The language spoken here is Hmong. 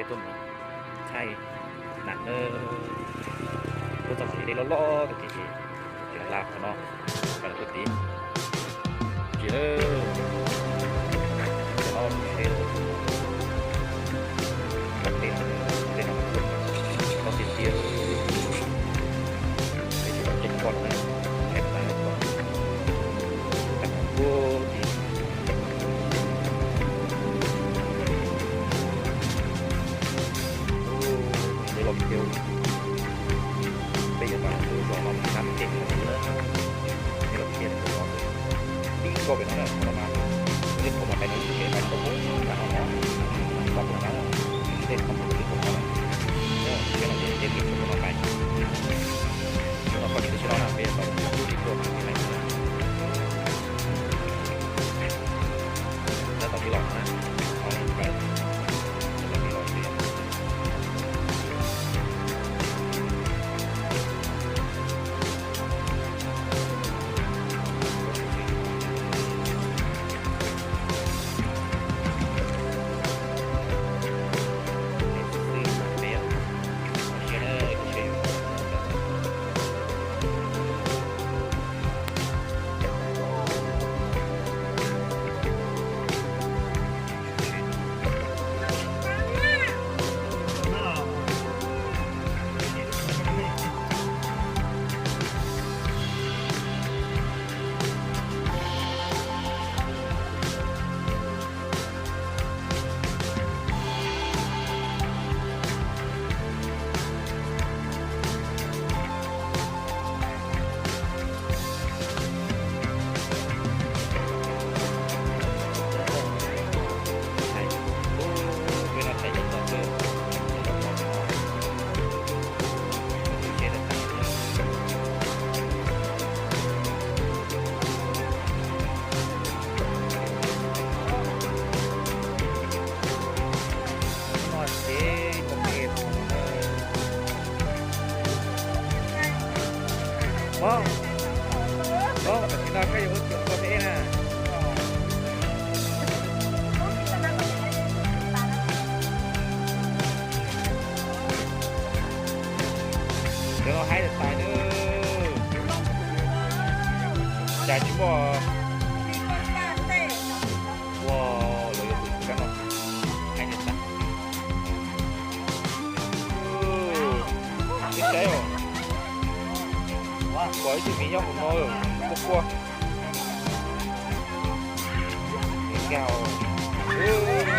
Tuaj mus thaij nam na, tuaj txog ntawm dej loj loj tag kis ces tseem hla qhov no, qhov no tuaj tid. Tsis lawm, qhov no tsis lawm, tej no, tej no toj tiag tiag, peb tsis tau ceeb koj no na, thaij tag koj, tag koj tid. Ua, nyob los kiag, peb yuav mam mus zos no mus sab pem no na. Nyob los kiag rau zos xwb, tib nkaus pem no na, qhov no mas, tej qhov uas pais no tsis pem pais tau pem no no, pais pem no, tej qhov uas pem pem no, peb no ces peb mus rau no pais, no koj tsis tau sab no na, peb yuav tau mus rau pem no na. Tab tom pib los na, tab tom pib los tiag. Mob, mob, tam sim no koj yuav ua tsuas koj teb na. Cov no haib tas tas nawb. Cas tsis muaj. Ua, lawv yuav tus kab no haib tas tas. Ib saib os, pom ib tug miv nyob hauv no, quaj quaj. Nkag os.